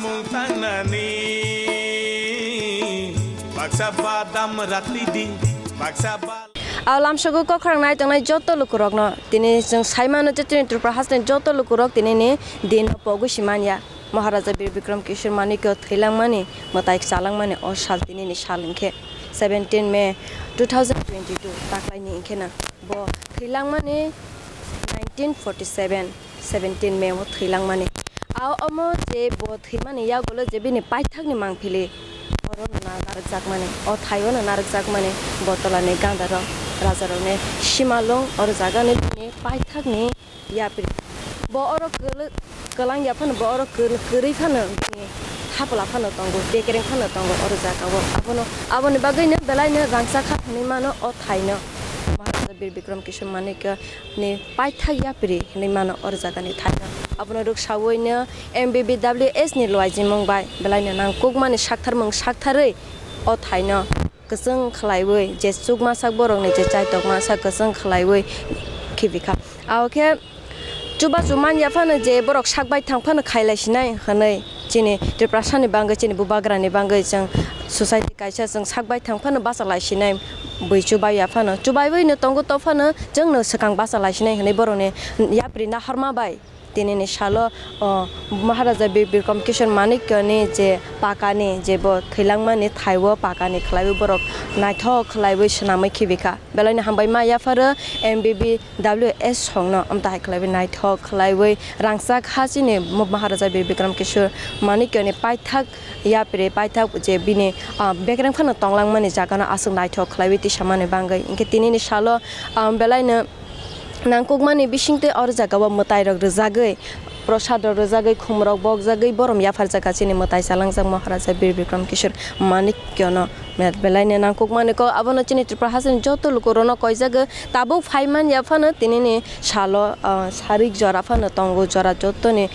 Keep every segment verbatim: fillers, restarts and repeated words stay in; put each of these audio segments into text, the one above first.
Tangnani baksa badam ratidi, baksa ba- Aw lamsogo kok khorang nai tongnai joto lukurokno tini chwng sai mano je chini Tripura hasteni joto lukurok tinini din pogwi si manya. Maharaja Bir Bikram Kishore Manikya thwilangmani mwtai chalangmani o sal tinini sal hinkhe seventeen May two thousand twenty-two taklaini hinkhe na. Bo thwilangmani nineteen forty-seven, seventeen May o thwilangmani. A omo je bo thwimani yagulo je bini paithakni mangpili oro no narwkjakmani, o thaio no narwkjakmani, bo tolani gandarok, rajarokni simalwng, oro jagani bini paithakni yapri. Bo oro kwlwi-, kwlang ya phano, bo oro kwrwi, kwrwi phano bini thapla phano tongo, bekereng phano tongo oro jagao. Abono, aboni bagwino belaino rangchak kha hwnwi mano o thaino. Maharaja Bir Bikram Kishore Manikya ni paithak yapri hwnwi mano oro jagani thaino. Abono rwksaoino M B B W S ni luaijimung bai belaino nangkukmani saktharmung saktharwi o thaino kwchwng khlaiwi, je chukmasak borokni je chaitokmasa kwchwng khlaiwi khibikha. Abo khe chubachu man ya phano je borok sak bai thang phano khailai sinai hwnwi chini Tiprasani bangwi, chini bubagrani bangwi chwng society kaisa chwng sak bai thang phano bachalai sinai bui chubai ya phano. Chubaiwino tongo to phano chwngno swkang bachalai sinai hwnwi borokni yapri nahorma bai. Tinini salo, o, Maharaja Bir Bikram Kishore Manikyani je pakani, je bo thwilangmani thaibo pakani khlaiwi borok naithok khlaiwi swnamwi khibikha. Belaino hambai ma yapharo M B B W S songno amtahai khlaiwi naithok khlaiwi rangchak ha chini Maharaja Bir Bikram Kishore Manikyani paithak yapri paithak je bini, ah, bekereng phano tonglangmani jagano aswk naithok khlaiwi tisamani bangwi. Hinkhe tinini salo, ah, belaino nangkukmani bisingtwi oro jagao mwtairok rwjagwi, prosadrok rwjagwi, khumrok bokjagwi borom yapharjakha chini mwtai chalangjak Maharaja Bir Bikram Kishore Manikyono. Belaino nangkukmani kok abono chini Tripura hasteni joto lukurokno koijagwi tabuk phaiman yaphano tinini salo, ah, sarik jora phano tongo, jora jotoni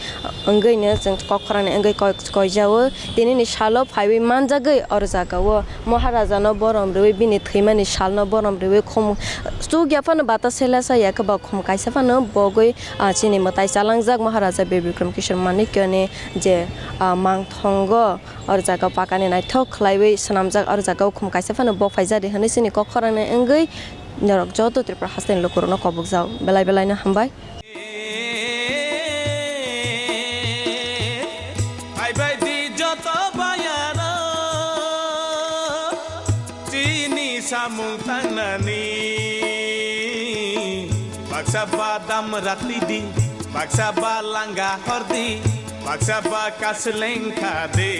wngwino chwng kok khorangni wngwi koi-, koijao. Tinini salo phaiwi manjagwi oro jagao Maharajano borom rwui bini thwimani salno borom rwui khum chukya phano bata selasa ya khe ba khum kaisa phano bogwi, ah, chini mwtai chalangjak Maharaja Bir Bikram Kishore Manikyani je, ah, mangthongo oro jagao pakani naithok khlaiwi swnamjak oro jagao khum kaisa phano bok phaijadi hwnwi chini kok khorangni wngwi norok joto Tripura hasteni lukurokno kobokjak belai belaino hambai. Phaibai di joto bayaro, chini samung tangnani. Baksa badam ratidi, baksa ba langa hordi, baksa ba kasleng khadi.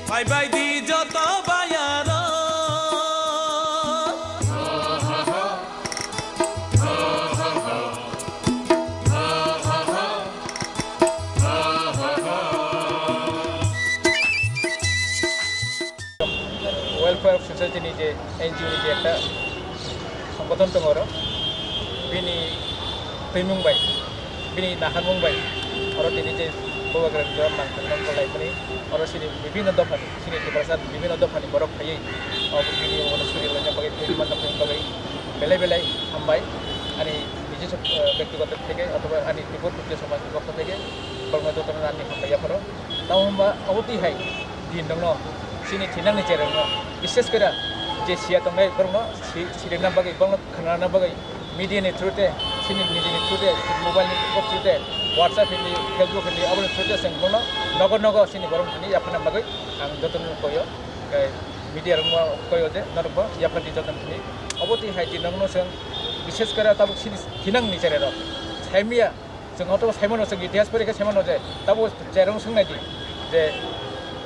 Phaibai di joto bayaro. Welfare Society ni je N G O ni je ekta songgothon tongo oro, bini twimung bai, bini naharmung bai, oro tini je bubagra ni jora nangkukmani kolaimani, oro chini bibhinno dophani, chini Tiprasa bibhinno dophani borok phaiwi, o bini obono suri loina bagwi, twi manna bagwi belai belai hambai. Ani nijoswo, eh, bektigoto theke othoba ani Tripura Kshatriya Samaj ni pokho theke borokno jotono ani hambai yapharo. Tamo hwnba obo twi hai din rokno chini thinangni cherokno, bishes kore je siya tongnai borokno si-, sirikna bagwi, borokno khnana bagwi media ni through te, chini media ni through te, mobile ni through te, WhatsApp hindi, Facebook hindi, aboni through te chwng bono nogo nogo chini borok thani yaphana bagwi ang jotono koyo, eh, media rokno koyo je norokbo yaphar di jotono thani. Obo twi hai din rokno chwng bishes kore tabuk chini thinangni chererok saimya. Chwng oto saimano, chwng itihas pori khe saimano je, tabo cherong swngnai di je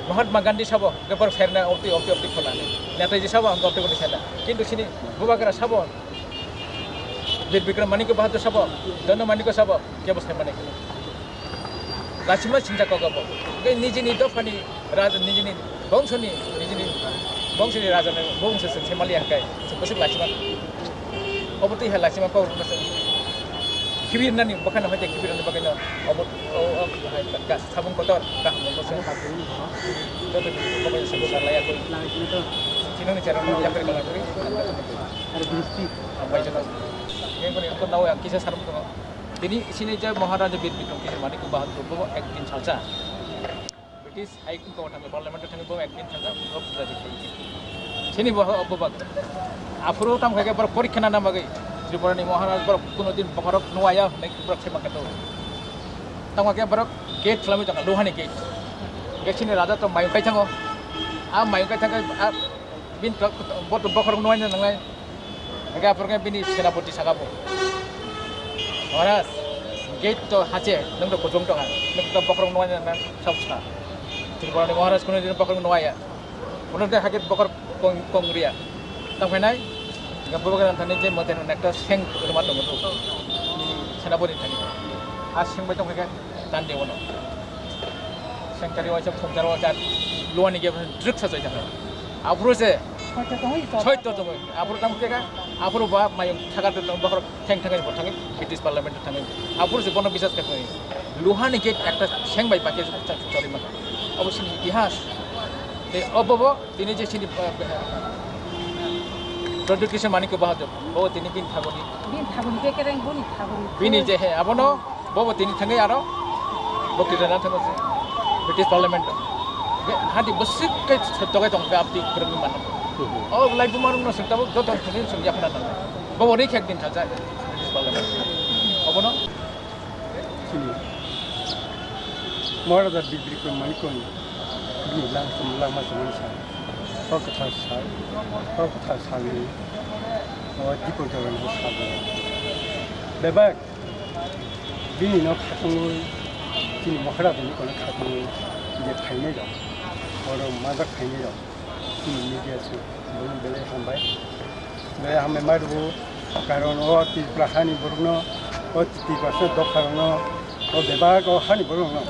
Mahatma Gandhi sabo hwnkhe borok sairwknai obtwi, obtwi, obtwi khwnani. Netaji sabo hwnkhe obtwi, obtwi sairwknai. Kintu chini bubagra sabo, Bir Bikram Manikya Bahadur sabo, Dona Manikya sabo, kebo saimani. Lachima singjak kok abo. Hwnkhe nijini dophani raja, nijini bongsoni, nijini bongsoni raja ni bongso se semali hwnkhe se bwswk lachima. Obo twi hai lachima kok rwna se khibirnani bwkhano hai tei khibirnani bagwino obo o, o, hai ka, sabung kotor kaham rwna se joto ni kobai se bwsa laya koi. Chinoni cherang yapri kala kuri. Hambai joto. Yang kuni ko nawi ang kisa sarung tongo. Tini sini je Maharaja Bir Bikram Kishore Manik Bahadur bo ekdin salsa. British High Court thangwi Parliament thangwi bo ekdin salsa, bo puja di khai. Sini bo obobak. Aphuru tam khai ke borok porikha na namagwi. Tripura ni Maharaj borok kuno din bokhorok nuwaya hwnwi borok se mangkha to. Tamo ke borok gate khlami tongkha, luhani gate. Gate sini raja to mayung kai thango. A mayung kai thangkhe a bin to, bo to bokhorok nuwaina nangnai. Hingke aphuru khe bini senapoti saka bo, "Maharaj, gate to hache, nwng to kuchung tongkha, nwng to bokhorok nuwaina nang saosa." Tripura ni Maharaj kuno din bokhorok nuwaya. Kuno din hake bokhorok kong, kong riya. Tang phainai, hingke bobo gana thani je mote ekta seng rwma tongo to. Senapoti thani. A seng bai tong khe tande wono. Sengchari waisa, sengchari waisa, luani ge drik sa jai jang. Aphuru se Soito tongwi, soito tongwi. Aphuru tamo khe ka, aphuru ba mayung thakar tong, bokhorok theng thangwi bo thangwi, British Parliament thangwi. Aphuru se bono bisas khe thangwi. Luhani gate ekta seng bai bakhe chari ma. Abo sini itihas. Te obo bo tini je sini, uh, Pradyut Kishore Manikya Bahadur. Bo tini bin thagoni. Bin thagoni ke kereng boni thagoni. Bini je he, abono Bobo tini thangwi aro bokti rwna thango se British Parliament o. Be hadi bwswk khe sotto khe tong khe abdi kwrwngwi mano. Mhm. O lai buma rwngno swng tabuk joto thangwi swng yaphana nango. Bobo ri khek din thaja British Parliament. Obono chini Maharaja Bibri Koi Manikoni bini lang, langma chumani sa. O kwthar sa, o kwthar salni o Dipojorani sa. Bebak Bini no khatungwi, chini Maharaj ni kono khatungwi je phainai rok, oro majak phainai rok, chini media se, bono belai hambai. Belai hambai ma rwo, karon o Tripura hani borok no, o Tripura se dopha rok no, o bebak o hani borok no,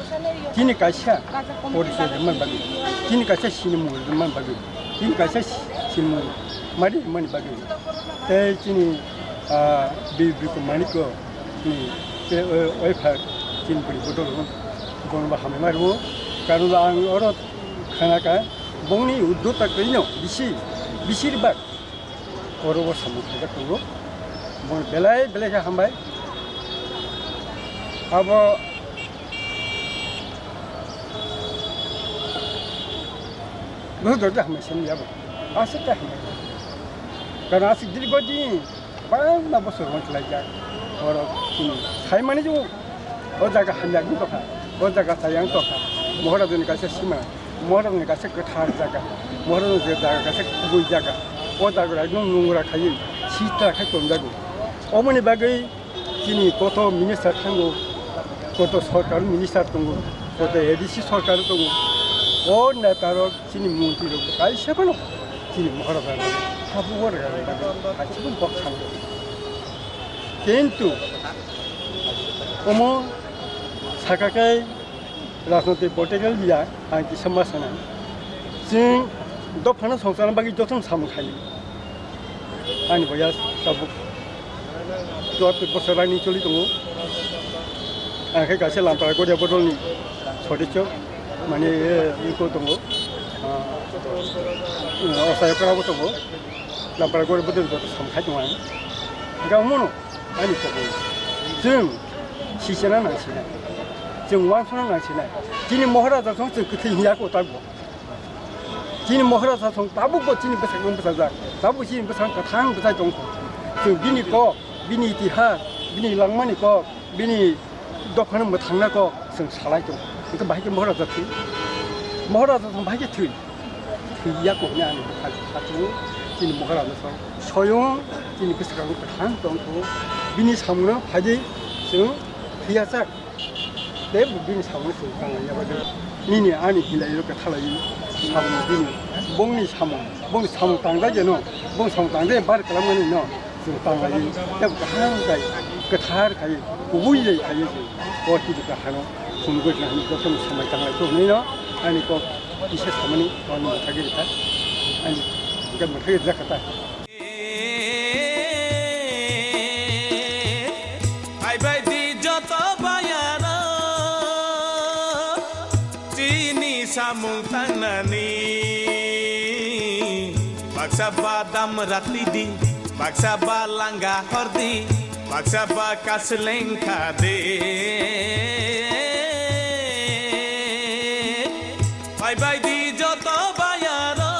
chini kaisa porichoi rwmani bagwi, chini kaisa sinimung rwmani bagwi, chini kaisa sinimung mari rwmani bagwi. Tei chini, ah, Bi-, Bikram Manikko, hmm, tei o, oi pha chini bwrwi bodol rwno, bono bo hamya ma rwo. Karon ang oro khana kha, bongni uddota kwrwino bisi, bisi bak oro bo samung khaijak tongo. Bono belai, belai khe hambai. Abo, bono dodi hambai sini yabo. Aswk khe hambai. Karon aswk dirgo din Bangma bosor wng khlaijak. Borok chini saimani jung o jaga hamya wng tongkha, o jaga chaya wng tongkha. Maharajani kaisa sima, Maharajani kaisa kwthar jaga, Maharajani jaga kaisa kubui jaga. O jaga rai nung nungra khaiwi sitra khai tonjago. Omoni bagwi chini koto minister thango, koto sorkar minister tongo, koto A D C sorkar tongo. O netarok Chini montri rok kaisa phano chini Maharaja rok habugo rwna bagwi kaisa phano kok sanai. Kintu omo saka khe Rajnotik political biya ang kisa ma sanai. Chwng dophano songcharna bagwi jotono samung khai. Ani boyas tabuk chwatwi bosor raini choli tongo. Ang khe kaisa Lampara Goria bodolni sodisyo, mane, eh, iko tongo. Ah, osayokra bo tongo. Lampara Goria bodolni joto samkhai tongo ang. Hingkhe omono ani kobo. Chwng sisana nang sinai. Chwng wansana nang sinai. Chini Maharaja song chwng kwthwi hiya ko tabuk. Chini Maharaja song tabukbo chini bwsakno bwsajak, tabuk chini bwsakno kwthang bwsai tongkha. Chwng bini kok, bini itihas, bini langmani kok, bini dophano mwthangna kok chwng salai tong. Hwnkhe bahai khe Maharaja thwi. Maharaja song bahai khe thwi. Thwi ya kok hwnwi ani bwkha satung chini Maharaja song. Soyong chini bwsakno kwthang tongkha. Bini samungno phaidi chwng thwiyajak. Tei bo bini samung se tanglaina bagwi. Nini ani hinlairok khe thalaiwi samung bini, bongni samung, bongni samung tangdai jeno, bongni samung tangdai bar kalamani no, chwng tanglaiwi, tei bo kaham khai, kwthar khai, kubui bai khai se, o tini kahano, phunugwi tongna hwnwi jotono samai tanglai khe hwnwi no, ani kok kisa samani, ani mwthagwi rwkha, ani hwnkhe mwthagwi rwjakha ta. Phaibai di joto bayaro, chini samung tangnani. Baksa badam rati di, baksa balanga hordi. Baksa baka seleng kha de, pai bai di joto bayaro.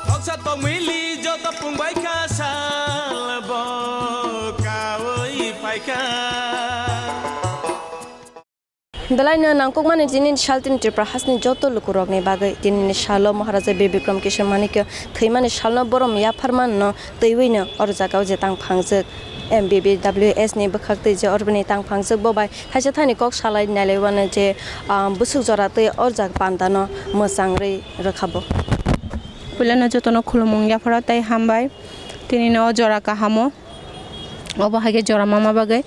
Thoksa tongmili joto pungbai kha sal bo kaui phaikha. Belaino nangkukmani tini saltini Tripura hasni joto lukurokni bagwi tinini salo Maharaja Bir Bikram Kishore Manikya thwimani salno borom yapharmanno twiwino oro jagao je tang phangjak. M B B W S ni bwkhak twi je orbani tang phangjak bo bai thaisa thani kok salai nailaiwano je, ah, bwswk jora twi o jaga pandano mwchang rwi rwkha bo. Puilano jotono khulumung yapharo tei hambai tinino o jora kahamo. Obo hai khe jora mama bagwi.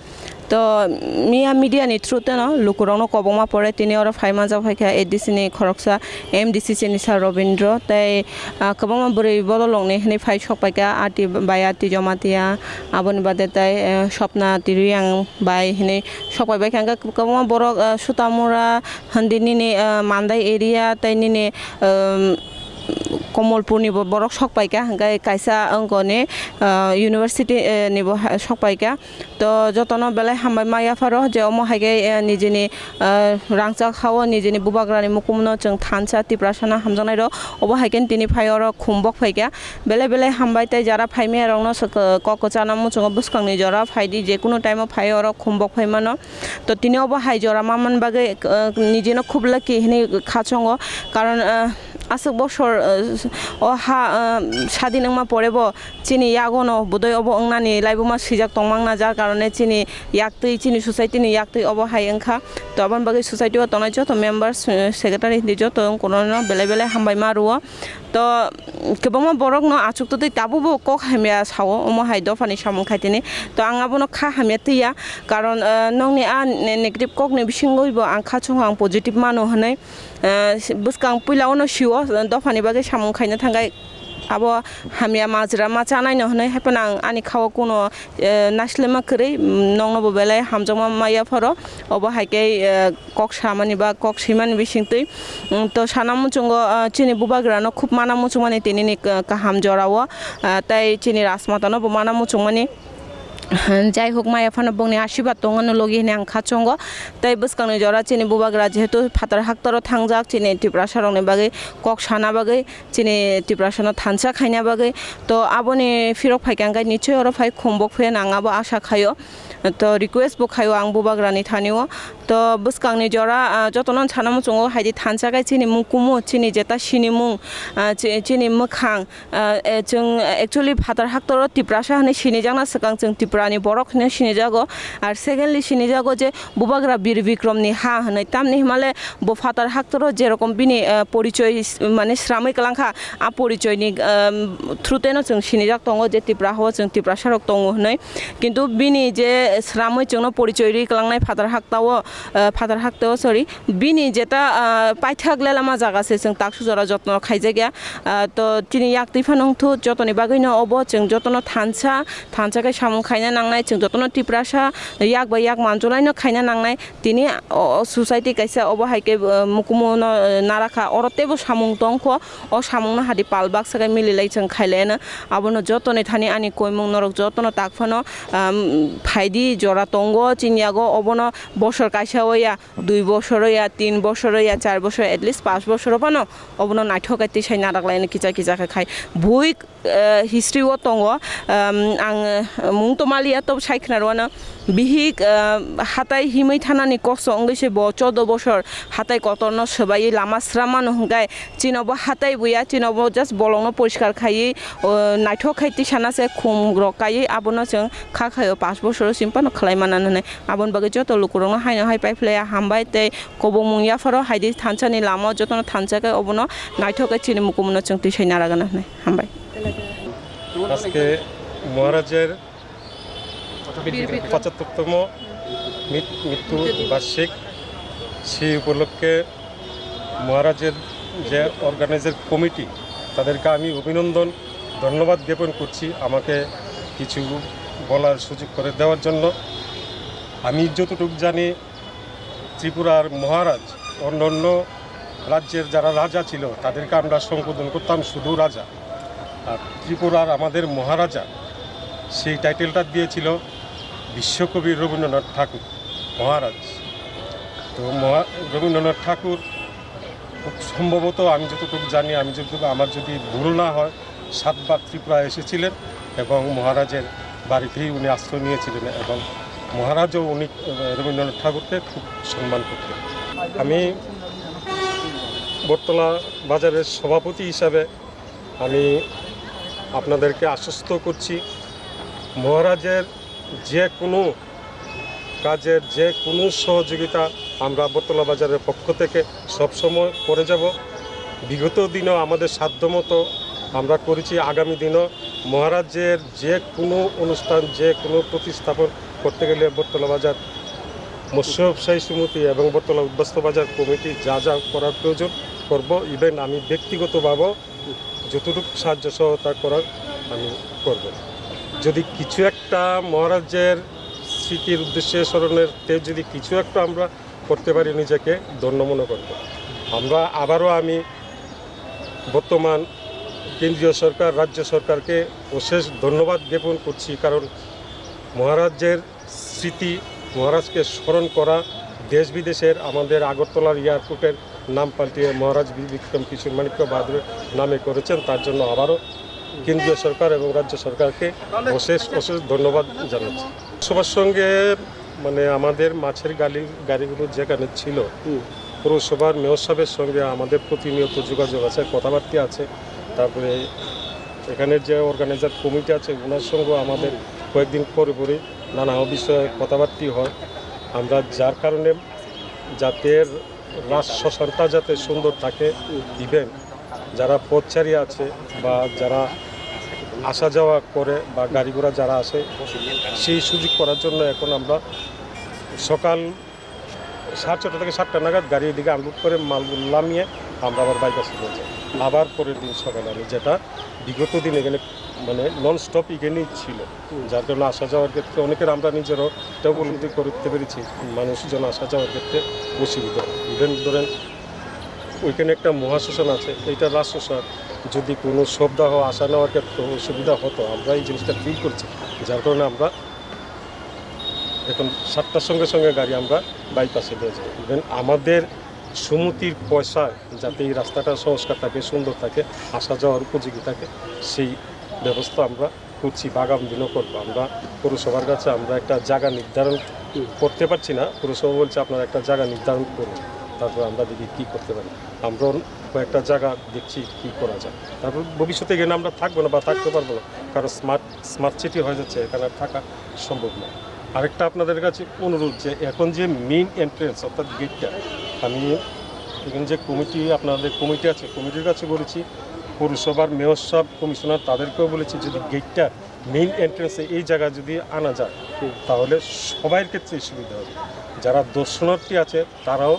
To miya media ni through teno lukurokno kobokma pore tini oro phai manjak phai kha A D C ni khoroksa M D C C ni sir Robindro tei, ah, kwbangma bwrwi bololokni hwnwi phai sok pai kha, Ati bai Ati Jamatia, aboni bade tei, eh, Swapna Tiriyang bai hwnwi sok pai bai kha. Hwnkhe kwbangma borok, eh, Sutamura, Hindi nini, eh, Mandai area tei nini, ehm, Komolpur ni bo borok sok pai kha, hwnkhe kaisa wngkoni, ah, university, eh, ni bo ha-, sok pai kha. To jotono belai hambai ma yapharo je omo hai khe, eh, nijini, eh, rangchak hao nijini bubagrani mukumno chwng thansa Tiprasano hamjaknai rok obo hai khe tini phai oro khum bok phai kha. Belai belai hambai tei jara phai maya rokno se kok kwchana muchungo bwskangni jora phai di, je kunu time o phai oro khum bok phai mano. To tini obo hai jora ma man bagwi, eh, nijino khub lucky hinwi kha chongo, karon, eh, aswk bosor, eh, o ha, eh, sadin wngma pore bo chini yagono bodoi obo wngnani laibuma swijak tongmangna, jar karone chini yaktwi, chini society ni yaktwi obo hai wngkha. To aboni bagwi society o tongnai joto members, eh, secretary hinwi joto wngkukno belai belai hambai ma rwo. To kwbangma borokno achuk twtwi tabukbo kok hamya sao, omo hai dophani samung khaitini. To ang abono kha hamya twiya, karon, eh, nokni a ne-, negative kokni bisingwibo ang kha chongo, ang positive mano hwnwi. Eh, bwskang puila ono sio, dophani bagwi samung khaina thangkhe abo hamya majra ma chanaino hwnwi, haiphano ang ani khao kuno, eh, naislema kwrwi, mm, nokno bo belai hamjakma ma yapharo. Obo hai khe, eh, kok samani ba kok swimani bisingtwi, mm, to sana muchungo, ah, chini bubagrano khub mana muchungmani tinini ka-, kaham jorao, ah, tei chini rajmatano bo mana muchungmani. Jai hok, maya phano bongni asirwad tongo no logi hwnwi ang kha chongo. Tei bwskangni jora chini bubagra jehetu phatar haktoro thangjak, chini Tiprasa rokni bagwi kok sana bagwi, chini Tiprasano thansa khaina bagwi. To aboni phirok phaikha hwnkhe nichoi oro phai khumbok phai hwnwi ang abo asa khaio. To request bo khaio ang bubagrani thanio. To bwskangni jora, ah, jotono sana muchungo, haidi thansa khe chini mukumu, chini jeta sinimung, ah, chi-, chini mwkhang, ah, eh, chwng, eh, actually phatar haktoro Tiprasa hwnwi sinijakna swkang chwng Tripurani borok hwnwi sinijago. Ar secondly sinijago je bubagra Bir Bikromni ha hwnwi, tamni hwnmale bo phatar haktoro jerokom bini, eh, porichoi s-, mane sramwi kwlangkha, a porichoini, ehm, through teno chwng sinijak tongo je Tripura hao chwng Tiprasa rok tongo hwnwi. Kintu bini je sramwi chwngno porichoi rwi kwlangnai phatar haktao, eh, phatar haktao, sorry, bini jeta, ah, paithak lelama jaga se chwng taksu jora jotno khaijakya. Ah, to chini yak twi phano wngthu jotoni bagwino obo chwng jotono thansa, thansa khe samung khaina nangnai, chwng jotono Tiprasa yak bai yak manjolaino khaina nangnai. Tini o, o society kaisa obo hai khe, eh, mukumu no, eh, narakha, oro teibo samung tongkho, o samung no hadi pal baksa khe mililai chwng khailaiano. Abono jotoni thani ani koimung norok jotono tak phano, um, phaidi jora tongo chini yago, obono bosor kaisa o ya, dui bosor o ya, tin bosor o ya, char bosor, at least panch bosor o phano obono naithok khe tisai narak laino kisa kisa khe khai. Bui eh, history o tongo, um, ang, eh, mung to maliya, to sai khna rwano bihik, eh, hatai himwi thanani kosto wngwi se bo choudo bosor hatai kotorno swbaiwi lama srammano hwnkhe chini bo hatai buya, chini bo just bolongno poriskar khaiwi, o, naithok khai tisana se khum rok kaiwi abono chwng kha khaio, panch bosor o simi phano khwlai manano hwnwi. Aboni bagwi joto lukurokno haino hai paiphlaiya hambai tei kobongmung yapharo haidi thansani lama o jotono thansa khe obono naithok khe chini mukumno chwng tisai naragana hwnwi hambai. আজকে মহারাজের পঁচাত্তরতম মৃত-, মৃত্যু বার্ষিক। সেই উপলক্ষে মহারাজের যে অর্গানাইজার কমিটি, তাদেরকে আমি অভিনন্দন, ধন্যবাদ জ্ঞাপন করছি আমাকে কিছু বলার সুযোগ করে দেওয়ার জন্য। আমি যতটুকু জানি, ত্রিপুরার মহারাজ, অন্যান্য রাজ্যের যারা রাজা ছিল, তাদেরকে আমরা সম্বোধন করতাম শুধু রাজা। আর ত্রিপুরার আমাদের মহারাজা, সেই টাইটেলটা দিয়েছিল বিশ্বকবি রবীন্দ্রনাথ ঠাকুর মহারাজ। তো মহা-, রবীন্দ্রনাথ ঠাকুর খুব সম্ভবত, আমি যতটুকু জানি, আমি যতটুকু, আমার যদি ভুল না হয়, সাতবার ত্রিপুরা এসেছিলেন এবং মহারাজের বাড়িতেই উনি আশ্রয় নিয়েছিলেন এবং মহারাজও উনি, আহ, রবীন্দ্রনাথ ঠাকুরকে খুব সম্মান করতেন। আমি বটতলা বাজারের সভাপতি হিসাবে আমি আপনাদেরকে আশ্বস্ত করছি, মহারাজের যে কোনো কাজের যে কোনো সহযোগিতা আমরা বটতলা বাজারের পক্ষ থেকে সবসময় করে যাব। বিগত দিনও আমাদের সাধ্যমতো আমরা করেছি, আগামী দিনও মহারাজের যে কোনো অনুষ্ঠান, যে কোনো প্রতিস্থাপন করতে গেলে বটতলা বাজার মৎস্য ব্যবসায়ী সমিতি এবং বটতলা উদ্বাস্তু বাজার কমিটি যা যা করার প্রয়োজন করব। ইভেন আমি ব্যক্তিগতভাবেও যতটুকু সাহায্য সহায়তা করার আমি করব। যদি কিছু একটা মহারাজের স্মৃতির উদ্দেশ্যে স্মরণের তে যদি কিছু একটা আমরা করতে পারি, নিজেকে ধন্য মনে করব। আমরা আবারও, আমি বর্তমান কেন্দ্রীয় সরকার, রাজ্য সরকারকে অশেষ ধন্যবাদ জ্ঞাপন করছি, কারণ মহারাজের স্মৃতি, মহারাজকে স্মরণ করা, দেশ বিদেশের, আমাদের আগরতলার এয়ারপোর্টের নাম পাল্টিয়ে মহারাজ বীর বিক্রম কিশোর মাণিক্য বাহাদুরের নামে করেছেন, তার জন্য আবারও কেন্দ্রীয় সরকার এবং রাজ্য সরকারকে অশেষ অশেষ ধন্যবাদ জানাচ্ছি। সবার সঙ্গে, মানে, আমাদের মাছের গালি গাড়িগুলো যেখানে ছিল, হুম। পৌরসভার মেয়র সাহেবের সঙ্গে আমাদের প্রতিনিয়ত যোগাযোগ আছে, কথাবার্তা আছে। তারপরে এখানে যে অর্গানাইজার কমিটি আছে, ওনার সঙ্গেও আমাদের কয়েকদিন পরে পরে নানা বিষয়ে কথাবার্তা হয়। আমরা যার কারণে যাতে রাস শ্মশানটা যাতে সুন্দর থাকে, ইভেন যারা পথচারী আছে বা যারা আসা যাওয়া করে বা গাড়ি ঘোড়া যারা আসে, সেই সুযোগ করার জন্য এখন আমরা সকাল সাড়ে ছটা থেকে সাতটা নাগাদ গাড়ি এদিকে আনলোড করে মালগুলো নামিয়ে আমরা আবার বাইপাসে নিয়ে যাই। আবার পরের দিন সকালে আমি, যেটা বিগত দিন এখানে, মানে, নন স্টপ এখানেই ছিল, হুম। যার কারণে আসা যাওয়ার ক্ষেত্রে অনেকের, আমরা নিজেরাও এটা উপলব্ধি করতে পেরেছি, মানুষজন আসা যাওয়ার ক্ষেত্রে অসুবিধা হয়। ইভেন ধরেন, ওইখানে একটা মহাশ্মশান আছে, এইটা রাস শ্মশান, যদি কোনো শবদাহ আসা নেওয়ার ক্ষেত্রে অসুবিধা হতো, আমরা এই জিনিসটা ফিল করছি, যার কারণে আমরা এখন সাতটার সঙ্গে সঙ্গে গাড়ি আমরা বাইপাসে নিয়ে যাই। ইভেন আমাদের সমিতির পয়সায় যাতে এই রাস্তাটা সংস্কার থাকে, সুন্দর থাকে, আসা যাওয়ার উপযোগী থাকে, সেই ব্যবস্থা আমরা করছি বা আগামী দিনও করবো। আমরা পৌরসভার কাছে আমরা একটা জায়গা নির্ধারণ করতে পারছি না, পৌরসভা বলছে, "আপনারা একটা জায়গা নির্ধারণ করুন, তারপর আমরা দেখি কী করতে পারি।" আমরাও কয়েকটা জায়গা দেখছি কী করা যায়। তারপর ভবিষ্যতে এখানে আমরা থাকবো না বা থাকতে পারবো না, কারণ স্মার্ট, স্মার্ট সিটি হয়ে যাচ্ছে, এখানে আর থাকা সম্ভব নয়। আরেকটা আপনাদের কাছে অনুরোধ, যে এখন যে মেইন এন্ট্রেন্স, অর্থাৎ গেটটা, আমি এখানে যে কমিটি, আপনাদের কমিটি আছে, কমিটির কাছে বলেছি, পৌরসভার মেয়র সাহেব, কমিশনার, তাদেরকেও বলেছি, যদি গেটটা মেইন এন্ট্রেন্সে এই জায়গায় যদি আনা যায়, হুম। তাহলে সবার ক্ষেত্রে সুবিধা হবে। যারা দর্শনার্থী আছে, তারাও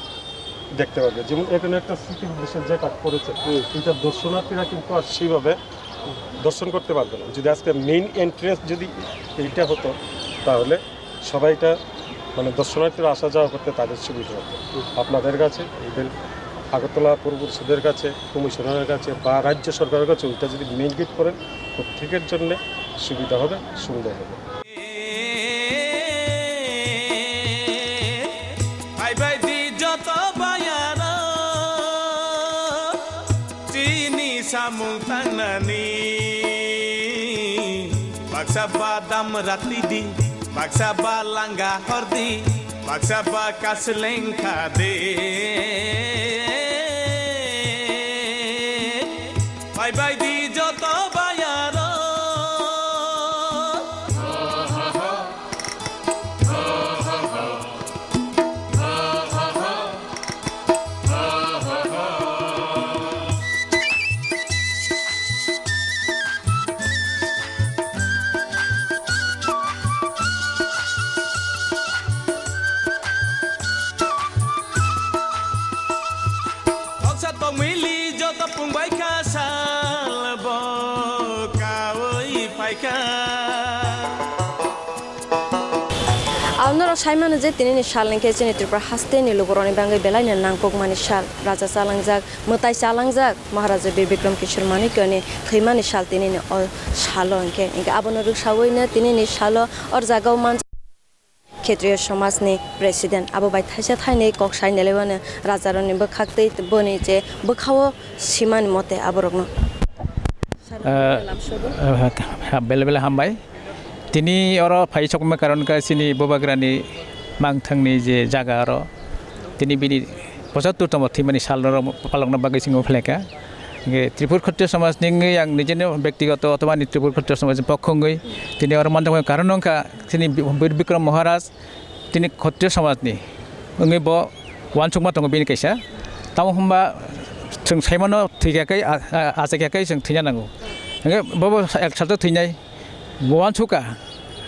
দেখতে পারবে। যেমন এখানে একটা স্মৃতির উদ্দেশ্যে যেটা করেছে, হুম। এটা দর্শনার্থীরা কিন্তু আর সেইভাবে দর্শন করতে পারবে না। যদি আজকে মেইন এন্ট্রেন্স যদি এইটা হতো, তাহলে সবাই এটা, মানে, দর্শনার্থীরা আসা যাওয়া করতে তাদের সুবিধা হতো। হুম। আপনাদের কাছে, ইভেন আগরতলা পৌর পরিষদের কাছে, কমিশনারের কাছে বা রাজ্য সরকারের কাছে, ওইটা যদি মেইন গেট করেন, প্রত্যেকের জন্য সুবিধা হবে, সুন্দর হবে। Phaibai di joto bayaro, chini samung tangnani. Baksa ba dam rati di, baksa ba langa hor di, baksa ba kasleng kha di. Phaibai di joto bayaro. Ang norok sai mano je, tinini sal hwnkhe chini Tripura hasteni lukurokni bagwi belaino nangkukmani sal. Raja chalangjak, mwtai chalangjak Maharaja Bir Bikram Kishore Manikyani thwimani sal tinini o salo hwnkhe. Hwnkhe abono rwksawi no tinini salo o jagao man Khetriya somajni president abo bai thaisa thainwi kok sai neleimano rajarokni bwkhaktwi boni je bwkhao simani mote aborokno. Ah, ah, bele bele hambai. Tini oro phai sokma karon kha chini Bubagrani mangthangni je jaga oro. Tini bini pochattor tongma thwimani sal oro palokna bagwi chwng phailai kha. Hwnkhe Tripur Khatriya somajni wngwi ang nijeni bektigoto othoba ani Tripur Khatriya somajni pokho wngwi tini oro manjakmani karon wngkha chini Bir Bikram Maharaj tini Khatriya somajni wngwi bo uansukma tongo bini kaisa. Tamo hwnba chwng saimano thwikha khe, a-, a-, achai kha khe chwng thwina nango. Hwnkhe bobo ek salto thwinai. Bo uansukha,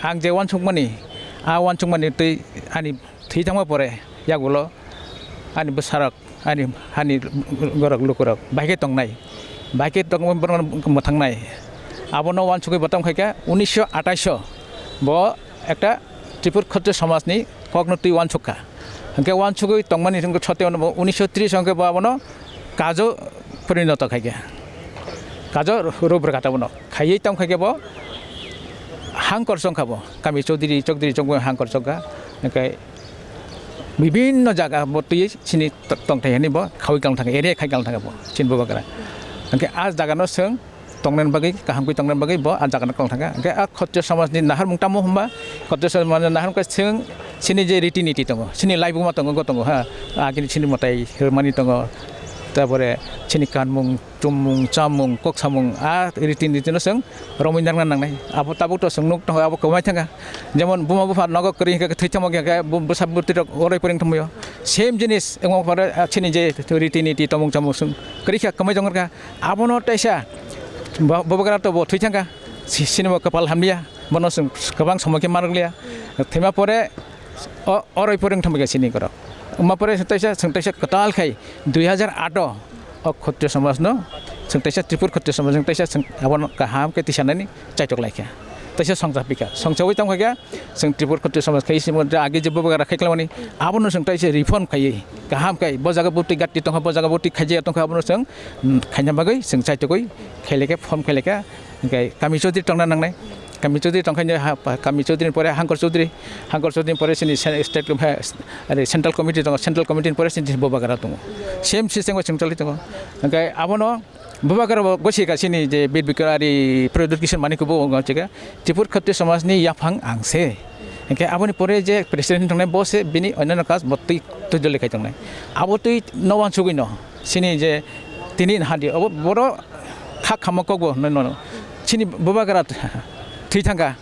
ang je uansukmani, a uansukmani twi ani thwi thangma pore yagulo ani bwsarok, ani hani borok lukurok bahai khe tongnai, bahai khe tongma borok mwthangnai. Abono uansugwi bo tong khaikha unisho athaish o bo ekta Tripur Khatriya somajni kokno twi uansukha. Hwnkhe uansugwi tongmani hwnkhe sote ono bo unisho tris hwnkhe bo abono kajo porinoto khaikha. Kajo rubra kata bono khaiwi tong khaikhe bo hangkor chongkha bo. Kami Chaudhary, Chaudhary chongwi hangkor chongkha. Hwnkhe bibinno jaga bo twi chini to-, tongthai hwnwi bo khaui kang thangkha, area khai kang thangkha bo chini Bubagra. Hwnkhe a jagano chwng tongnani bagwi, kaham khe tongnani bagwi bo ah jaga no kal thangkha. Hwnkhe ah Khatriya somajni naharmung tamo hwnba, Khatriya somajni naharmung khe chwng chini je riti niti tongo, chini laibuma tongo, go tongo ha, agini chini mwtai rwmani tongo, tarpore chini kanmung, chummung, chamung, kok samung, ah riti niti no chwng romwi narwkna nangnai. Abo tabuk to chwng nuk tongo, abo kwmai thangkha. Jemon buma bupha nogo kwrwi hwnkhe thwi thangma hwnkhe bu-, bwsa bwtwi rok oroi pori wng thangmio. Same jinis wngma pore, ah, chini je riti niti tongmung chamung chwng kwrwi kha, kwmai tongkha. Abono teisa bo-, Bubagra to bo thwi thangkha. Si-, sinimo kwpal hamliya. Bono chwng kwbang somoi khe manrwkliya. Thwima pore o, oroi pore wng thangmikha sini borok. Wngma pore teisa chwng teisa kwtal khai dui hajar aat o o Khatriya somajno chwng teisa Tripur Khatriya somajno teisa chwng abono kaham khe tisanani chaitok laikha. Teisa songchapikha. Songchawi tongkha khe chwng Tripur Khatriya somaj khai simo age je Bubagra khai khlaimani abono chwng teisa reform khaiwi kaham khai bo jaga bwtwi gatti tongkha, bo jaga bwtwi khaijaya tongkha, abono chwng, mm, khaina bagwi chwng chaitokwi khailekhe form khailekha. Hwnkhe kami Chaudhary tongna nangnai. Kami Chaudhary tongkhaino ha, pa-, kami Chaudhary ni pore Hangkor Chaudhary, Hangkor Chaudhary ni pore chini sen-, state, ha, are central committee tongo, central committee ni pore chini Bubagra tongo. Same system o chwng choli tongo. Hwnkhe abono Bubagra bo gosi ka chini je Bir Bikram ari Pradyut Kishore Manik bo wngkha chika Tripur Khatriya somajni yaphang ang se. Hwnkhe aboni pore je president tongnai bo se bini onno kaj bo twi, twi dole khai tongnai. Abo twi no uansugwi no. Chini je tini hadi obo boro kha khamo kokbo no, no, no. Chini Bubagra thwi thangkha.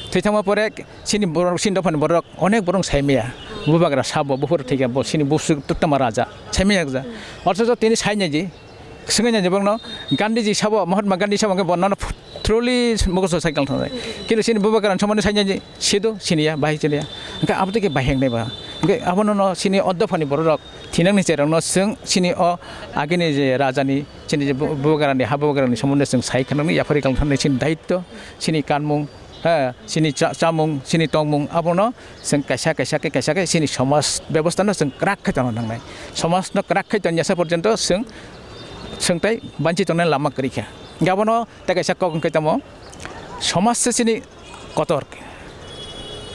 Thwi thangma pore chini borok, chini dophani borok onek borok sai maya. Bubagra sabo buphuru thwikha bo chini busu tama raja. Sai maya gja. Othocho tini sai nai ji. Swngwi nai ji borokno Gandhiji sabo, Mahatma Gandhi sabo hwnkhe bo nono truly mokol sai kal thang. Kintu chini Bubagra somani sai nai ji. Sido siniya, bahai chiliya. Hwnkhe abo twi khe bahai wngnai ba. Hwnkhe abono no chini o dophani bororok thinangni cherokno chwng chini o agini je rajani, chini je bu-, bubagrani, ha bubagrani somonde chwng sai khanani yaphari kal thani chini daitto, chini kanmung, ha, chini cha-, chamung, chini tongmung abono chwng kaisa, kaisa khe, kaisa khe chini somaj bebostha no chwng kwrak khe tongna nangnai. Somaj no kwrak khe tongya sa porjonto chwng, chwng tai banchi tongnai lama kwrwi kha. Hwnkhe abono tei kaisa kok hwnkhe tamo somaj se chini kotor.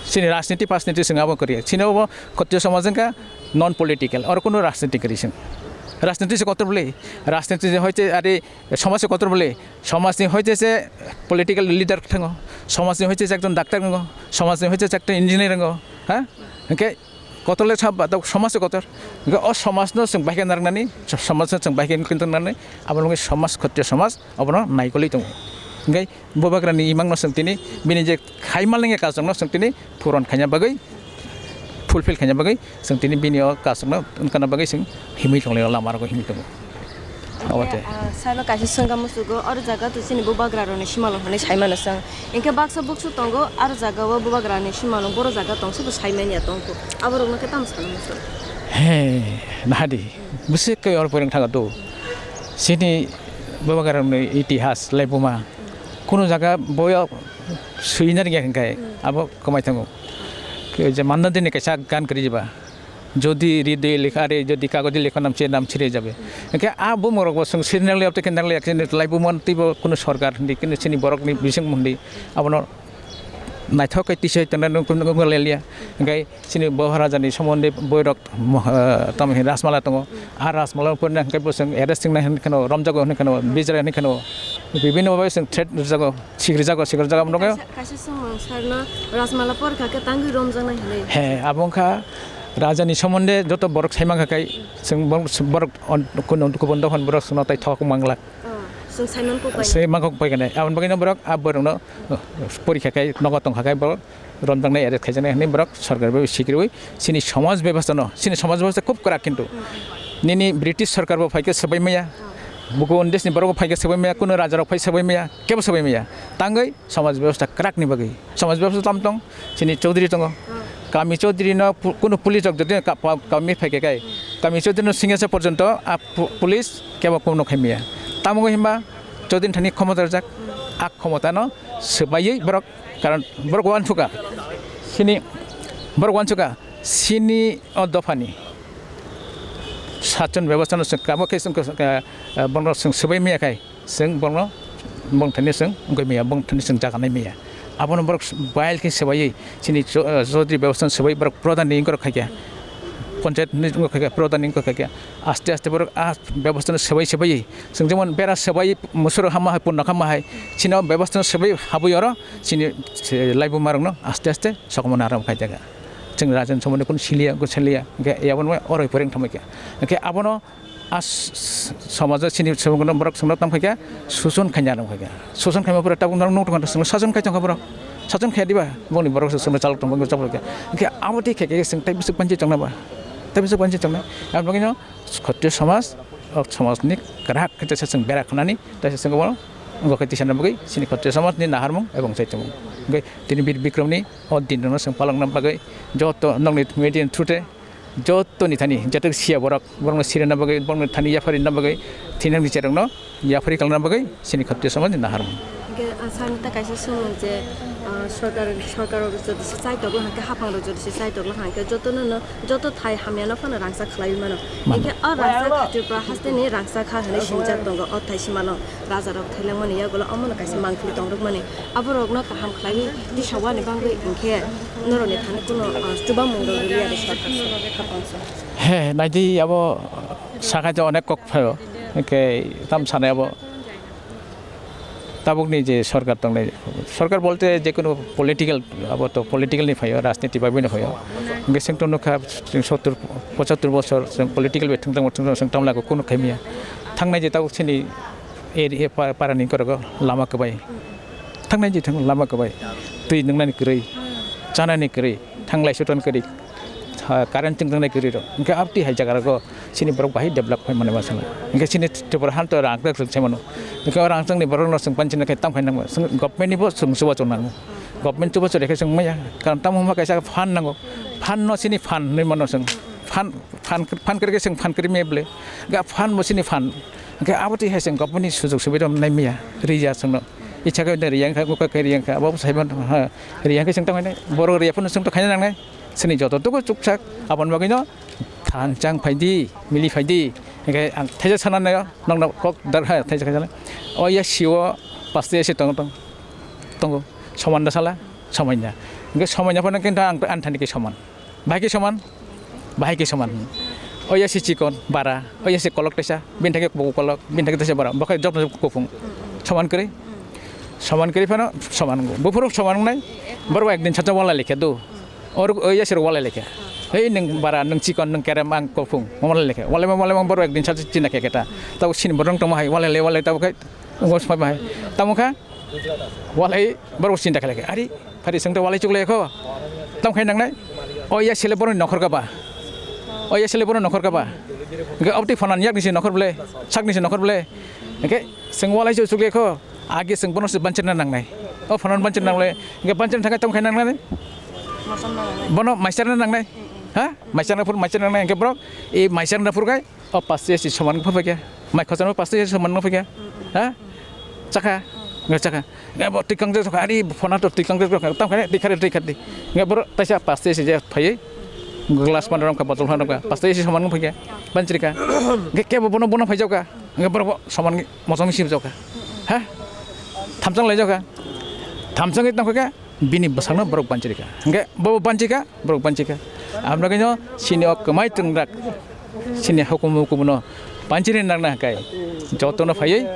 Chini rajniti pajniti chwng abo kwrwi. Chini obo Khatriya somaj wngkha non political. Oro kunu rajniti kwrwi chwng. Rajniti se kotor bwle. Rajniti se hoite ari somaj se kotor bwle. Somajni hoite se political leader thango. Somajni hoite se ekjon doctor wngo. Somajni hoite se ekjon engineer wngo. Ha? Hwnkhe kotor le sab, somaj se kotor. Hwnkhe o somajno chwng bahai khe narwknani, somajno chwng bahai khe narwknani, abo wngkha somaj, Khatriya somaj, abono naikolwi tongo. Hwnkhe Bubagrani imangno chwng tini bini je khai malnai khe kachangno chwng tini puron khaina bagwi, fulfill khaina bagwi chwng tini bini o kachangno wngkana bagwi chwng himwi tonglai o lama rogo himwi tongo. Obo te. Ah, saiba kaisa swngkha musugo, oro jaga to chini Bubagrarokni simalwng hwnwi saimano chwng. Hwnkhe baksa buksu tongo, aro jaga o Bubagrani simalwng boro jaga tong, sobo saimanya tongkho. Aborokno khe tamo sana musugo? He, nahadi. Bwswk khe oro poirwng thango to. Chini Bubagrarokni itihas laibuma. Kunu jaga boyo Suina ringya hwnkhe abo kwmai thango. Khe je manna dini kaisa gan kwrwi ba. Jodi hridoy likha re, jodi kagodi likho nam che nam chire jabe. Hwnkhe a bumung rok bo chwng siri nang liya, tei khe nang liya, khe laibuma teibo kunu sorkar hindi, kunu chini borok ni bising mundi abono naithok khe tisai tongna nung kunu nung le liya. Hwnkhe chini Bohor raja ni somonde boirok mo-, ah, tamo hin Rajmala tongo. A Rajmala purna hwnkhe bo chwng arrest wngnai hwnkheno, romjago hwnkheno, bijra hwnkheno, bibhinno bhabe chwng threat rwjago, sikrijago, sikrijago, amo nukha. Kaisa, kaisa samung sarno Rajmala porikha khe tangwi romjaknai hinwi. He, abo wngkha rajani somonde joto borok sai mankha khai, chwng borok, borok on-, kun-, kubun dophani borok chwngno tai thok manglak. Oh, chwng sai mankha pai. Sai mankha pai khe nai. Aboni bagwino borok a borokno, oh, porikha khai, nogo tongkha khai borok romjaknai, arrest khaijaknai hinwi borok sorkar bai sikriwi chini somaj bebostha no, chini somaj bebostha khub kwrak kintu. Hmm. Nini British sorkar bo phaikhe swbai maya, hmm, buku English ni borok bo phaikhe swbai maya, kuno raja rok phai swbai maya, kebo swbai maya. Tangwi somaj bebostha kwrak ni bagwi, somaj bebostha tam tong, chini chaudhary tongo. Hmm. Kami chaudhary no pu-, kuno police rok jodi ka-, pa-, kami phaikhe kai, hmm, kami chaudhary no singesa porjonto a pu-, police kebo kuno khai maya. Tamo himba chaudhary thani khomota rwjak, hmm, a khomota no swbaiwi borok Karon borok uansukha, chini, borok uansukha, chini o dophani sachon bebostha no chwng kamo khe chwng, eh, eh, bono chwng swbai maya khai, chwng bono bongthani chwng wngwi maya, bongthani chwng jaganai maya. Abono borok bail khe swbaiwi chini cho-, eh, chaudhary bebostha no swbai borok pradhan ni wngkhorok khaikha, panchayat ni wngkhorok khaikha, pradhan ni wngkhorok khaikha. Aste aste borok a bebostha no swbai swbai, chwng jemon bera swbai musoro hama hai, punno hama hai, chini o bebostha no swbai habwi oro chini se laibuma rokno aste aste sokomorno aram khai jaga. Chwng rajan somono kun siliya, kun siliya, hwnkhe yabon oro poreng thamwi kha. Hwnkhe abono a s-, s-, somajo chini subungno borok chwngno tamo khai kha, suson khaina aram khai kha. Suson khaima pore tabuk norok nuktung kha, chwngno sason khai tongkha borok. Sason khai diba, bongni borok chwngno chalok tongkha, chapok kha. Hwnkhe abo tei khai khe chwng tei bwswk panchi chongna ba? Tei bwswk panchi chongna? Aboni bagwino Khotiyo somaj, o somajni kwrak khe teisa chwng bera khwnani, teisa chwng omo wngkha khe tisana bagwi chini khotiyo somajni naharmung ebong chaichomung. Hwnkhe tini Bir Bikromni o dinrokno chwng palokna bagwi joto nokni media ni through te jotoni thani jetok siya borok, borokno sirina bagwi, borokno thani yapharina bagwi tini nokni cherokno yapharwi kalna bagwi chini khotiyo somajni naharmung. Hwnkhe, ah, sani ta kaisa swngmung je, ah, sorkar, sorkar rok jodi se chai tongo hwnkhe, haphang rok jodi se chai tongo hwnkhe, jotono no, joto thai hamya no phano rangchak khlaiwi mano. Mano. Hwnkhe o rangchak kha Tripura haste ni rangchak kha hwnwi sinijak tongo o thai simano. Raja rok thailangmani yagulo omono kaisa mangpili tongrwkmani. Aborokno kaham khlaiwi tisawani bagwi hwnkhe norokni thani kuno, ah, chubamung rok rwliya de sorkar se, haphang se. He, naidi abo sakha je onek kok phaio. Hwnkhe tam sanai abo. Tabukni je sorkar tongnai, sorkar bolte je kono political, abo to political ni phaio, rajniti bai boino phaio. Hwnkhe chwng to nukha, chwng sottur, pochattur bosor chwng political bai thwngthang thwngthang chwng tamlago, kunu khaimya. Thangnai je tabuk chini area pa-, parani korogo lama kwbai. Thangnai je thang lama kwbai. Twi nwngnani kwrwi, chanani kwrwi, thanglai soton kwrwi. Ha, current chwng tangnai kwrwi rok. Hwnkhe abtwi hai jaga rogo chini borok bahai develop khai mani ma sano. Hwnkhe chini Tripura han to rang kwrwi chwng sai mano. Hwnkhe o rang chwngni borok no chwng panchina khai tam khai nangma. Chwng government ni bo chwng chubachu nango. Government chubachu rekhe chwng maya. Karon tamo hwnba kaisa fund nango. Fund no chini fund hinwi mano chwng. Fund, fund, fund kwrwi khe chwng fund kwrwi maya bwle. Ga fund bo chini fund. Hwnkhe abotwi hai chwng government ni sujog subida nai maya. Riya chwngno. Icha khe riya wngkha, bukha khe riya wngkha. Abo bo sai mano. Ha, riya khe chwng tamo hinwi. Borok riya phano chwng to khaina nangnai. Chini joto dugo chukchak, aboni bagwino thanchang phaidi, mili phaidi. Hwnkhe ang thaisa sana naio, nokno kok dar hai thaisa khaisa. O ya sio paste ya si tongo tong, tongo. Soman da sala, soman ya. Hwnkhe soman ya phano kintu ang, ang thani khe soman. Bahai khe soman, bahai khe soman. O ya si chikon, bara, o ya si kolok thaisa, bini thani khe buku kolok, bini thani khe thaisa bara, bo khe joto kuphung. Soman kwrwi, soman kwrwi phano soman wngo. Buphuru soman wngnai, borok ekdin sacha wala lekhe do. Oro, o yasero walai lekha. Hei, nwng bara, nwng chikon, nwng kerem, ang kophung. Walai lekha. Walai, walai, walai, borok ekdin sal china khe keta. Tabo sini borok tongma hai, walai le, walai, tabo khai, ngos pai bai. Tamo kha, walai, borok chinta khe lekha. Ari, phari sengte walai chuk lekho. Tam khai nangnai. O yasele borok nokhor ka ba. O yasele borok nokhor ka ba. Ga opti phanan yak nisi nokhor ble, sak nisi nokhor ble. Oke, seng walai chuk lekho. Age chwng bono se banchirna nangnai. O phano banchirna nangnai. Hwnkhe banchirna thangkhe tamo khaina nangnai. Bono maisarna nangnai. Ha? Maisarna phuru maisarna nangnai. Hwnkhe borok e maisarna phuru khai o paste si soman phai khe. Mai khosano paste si soman phai khe. Ha? Chakha. Nge chakha. Nge bo tikang je chakha, ari phone to tikang je chakha. Tam khane tikhare tikhati. Nge boro taisa pasta isi je phai. Glass man rom ka botol han rom ka. Pasta isi saman phai. Banchirika. Nge ke bo bono bono phai jauka. Nge boro saman mosong isi jauka. Ha? Thamchang lai jauka. Thamchang tam khake bini bwsakno borok banchirika. Nge bo banchika. Borok banchika. Amra kino sini o kwmai twngrak sini hukumu hukumu no banchini nangna kai jotono phaiwi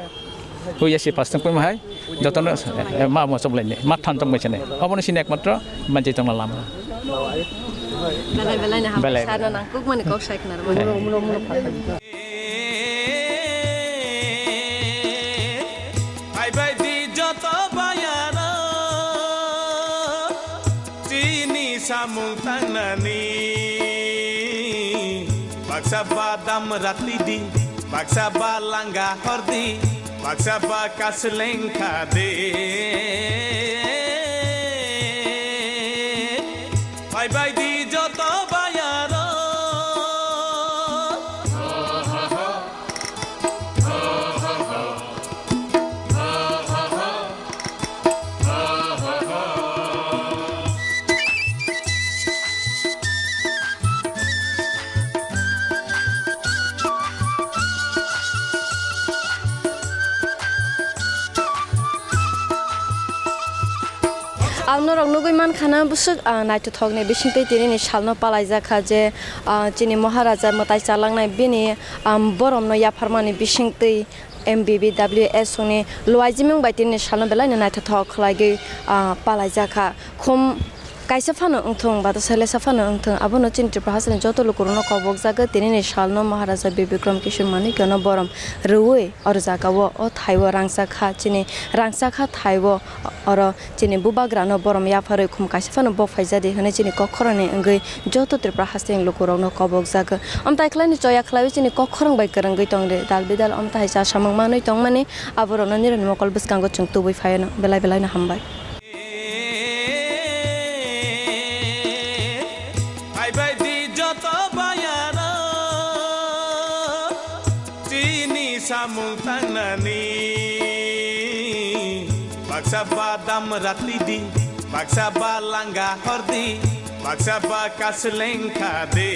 huya si pas tang phaima hai jotono, eh, ma mo chomlai ni ma than tong bai chane obono sini ekmatro banchi tongna lama. Belai belai na Belai. Hambai sana nang kuk mani kok sai khna rw mani. Hai bai di joto bayaro chini samung tangnani. Baksa ba dam rati di, baksa ba langa hordi, baksa ba kasleng khade. Bye bye di joto bayaro. Ang norok nugui mankha na bwswk, ah, naithothokni bisingtwi tinini salno palaijak kha je, ah, chini Maharaja mwtai chalangnai bini, ah, boromno yapharmani bisingtwi M B B W S ni luaijimung bai tinini salno belaino naithothok khlaigwi, ah, palaijak kha. Khum kaisa phano wngthung, bata selesa phano wngthung, abono chini Tripura hasteni joto lukurokno kobokjagwi tinini salno Maharaja Bir Bikram Kishore Manikyano borom rwui oro jagao o thaio rangchak kha, chini rangchak kha thaio oro chini bubagrano borom yapharwi khum kaisa phano bok phaijadi hwnwi chini kok khorangni wngwi joto Tripura hasteni lukurokno kobokjagwi. Amtai khlaini choya khlaiwi chini kok khorang bai kwrwngwi tongdi, dal bidal amtai hai cha samung manwi tongmani aborokno nirokni mokol bwskango chwng tubui phaio no belai belaino hambai. Hai bai di joto bayaro chini samung tangnani. Baksa ba dam rati di, baksa ba langa hordi, baksa ba kasleng khade.